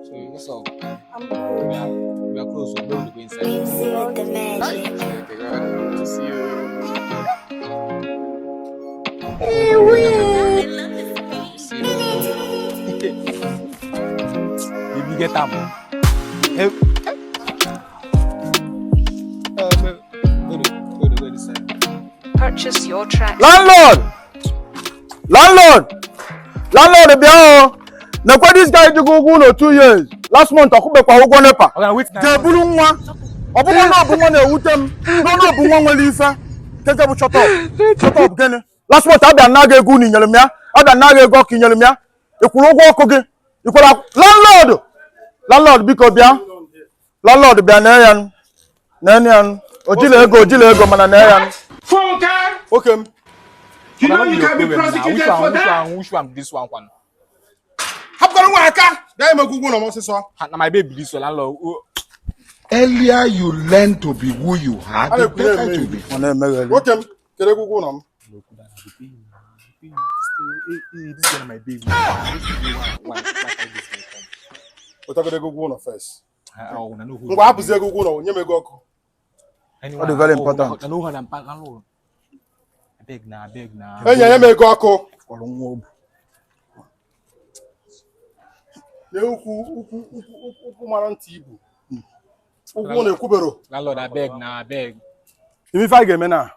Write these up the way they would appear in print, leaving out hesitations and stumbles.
So what's up? I'm good. We are close. So we go inside. Music the magic. Okay, good to see you. See you. Baby, get am. Hey. Go to go to go this side. Purchase your tracks. Landlord, landlord, landlord, bịa o. Nekwe this guy jigo ụgwọ ụlọ 2 years. Last month ọkwụbekwa ụgwọ NEPA. Okay, wait now. Jee buru nwa. Ọ bụkwa na ọ bụ nwa na-ewute m n'ọnụ, ọ bụ nwa nwere ife keke bụ shut up, shut up. Gịnị? Last month abịa na ego unu nyere m ya, abịa na ego ọkụ nyere m ya. Ị kwụrụ ụgwọ ọkụ gị? Ị kwụrụ landlord, landlord, biko bịa. Landlord, bịa nee ya nụ. Nee ya nụ. O jila ego, o jila ego, mana nee ya nụ. Funke! Nwoke m. You know you can be prosecuted Which for one? Which that. one? Which one? This one, one. Hapụkwara nwa aka! Bịa ime ụgwọ ụlọ m ọsịsọ. Na my baby this one, landlord. Oh, Earlier you learn to be who you are, the better it will be. Ọ na-emegheri. Nwoke m, kedu ego ụgwọ ụlọ m? Hey, hey, this girl na my baby. Why carry this girl come? Wetagodo ego ụgwọ ụlọ first. Ah, oh, na no hold. Ngwa, hapụzi ego ụgwọ ụlọ, nye m ego ọkụ. Anyone, Ọ dị very oh, important. Na no hold am, landlord. Abeg na, abeg na. Enyi, nye m ego ọkụ. Kpọrọ nwa obu. Nye ukwu ukwu ukwu ukwu mara ntị ibu. Ụgwọ ụlọ ekwubero. Landlord, abeg na, abeg. Ife a ga-eme na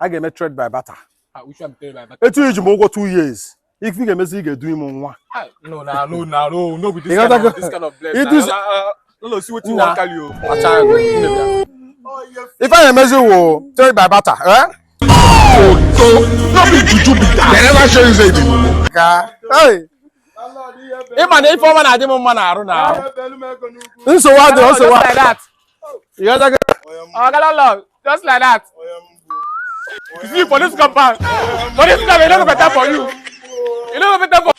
a ga-eme trade by barter. Ah, which one be by barter? Etu iji m ụgwọ 2 years, ife ị ga-emezi, ị ga-edu ime nwa. Ah, no na, no na, no, no be this You kind gotta of go. this kind of bless. It na. No, no, see wetin you Nah. wan carry o. Acha go. Nne bịa. Ife a ga-emezi wụ trade by barter, eh? No be juju be that. They never show you say you be mumu. Ka hey. Ị ma na ife ọma na-adị m mma n'arụ na ahụ. Nsogbu adịrọ, Just nsogbu like that. You gotta go. Oga landlord, just like that. You see for this compound, for this compound, e no go better for you. E no go better for.